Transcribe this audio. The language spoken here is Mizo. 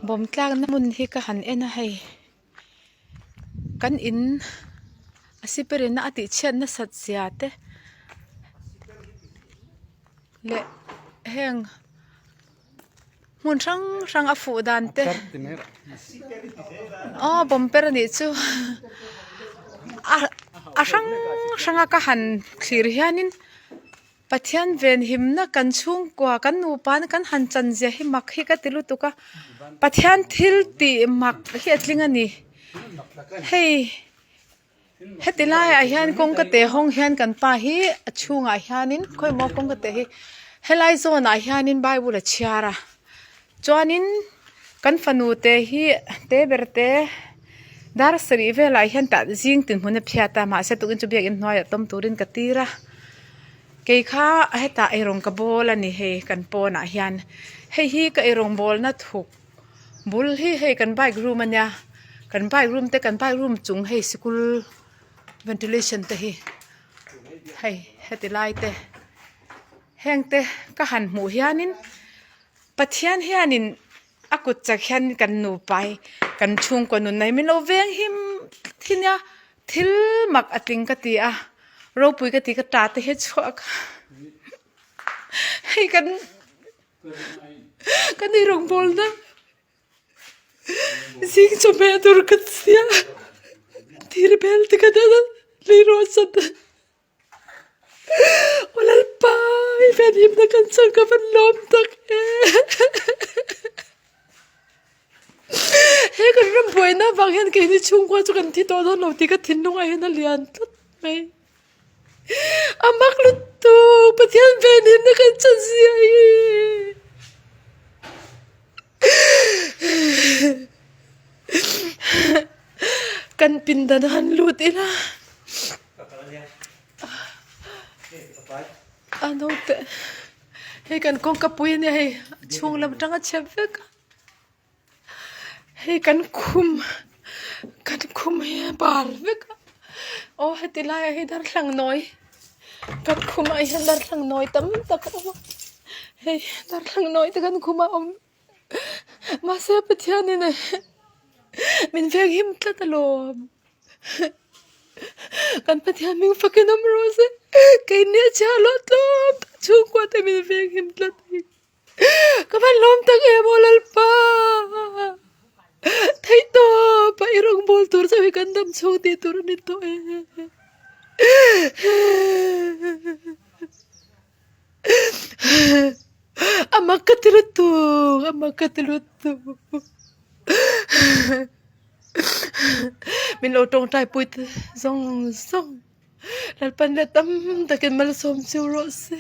Bawm tlakna hmun hi ka han en a hei kan in a siper in a tih chhiat nasat zia te leh heng hmun hrang hrang a fuh dan te aw bawm per a nih chu a hrang hrang a ka han thlir hianin. Pathian venhimna kan chhungkua kan nupa na kan han chan zia hi mak hi ka ti lutuk a, Pathian thil tih mak hi a tling a ni. Hei heti laiah hian kawngka te hawng hian kan pa hi a chhungah hianin khawimaw kawngka te hi helai zawnah hianin bible a chhiar a. Chuanin kan fanu te hi te ber te dar sarih velah hian tah zing tin hmun a phiat a mahse tukin chu biakinn hnuaiah tawm turin ka tir a kei kha hetah eirawng ka bawl a ni hei kan pawnah hian hei hi ka eirawng bawlna thuk bul hi hei kan bike room a nia kan bike room te kan bike room chung hei sikul ventilation te hi hei heti lai te heng te ka han hmuh hianin. Pathian hianin a kut chak hian kan nupa hi kan chhungkaw nun nei min lo veng him hi nia thil mak a tling ka ti a ropui ka ti ka ta te hi a chhuak a hei kan kan ei rawngbawlna zing chawhmeh tur ka sia thir bel te ka lei rawh sat a. Aw Lalpa i venhimna kan chang ka van lawm tak em. He kan ram buaina avang hian keini chhungkua chu kan thi tawh dawn lo tih ka thinlung ah hian a lian tlat mai. A mak lutuk Pathian venhimna kan chan zia hi. Kan pindan han lut ila. A naute hei kan kawngka pui ania hei a chhung lam atang a chhe vek a hei kan khum kan khum hi a bar vek a aw heti laiah hi darthlalang nawi kan khumah hian darthlalang nawi tam tak a awm a hei darthlalang nawi te kan khumah a awm mahse Pathianin min venghim tlat alawm. Kan Pathian hming fakin awm rawh se. Keini a chhiah loh tlawm tak chhungkua te min veng him tlat hi. Ka van lawm tak em aw Lalpa. Theih tawp a i rawngbawl tur chauh hi kan dam chhung tih tur a ni tawh e. A mak ka ti lutuk, a mak ka ti lutuk. Min lo tawngtai pui te zawng zawng Lalpan leh tam takin malsawm chu rawh se.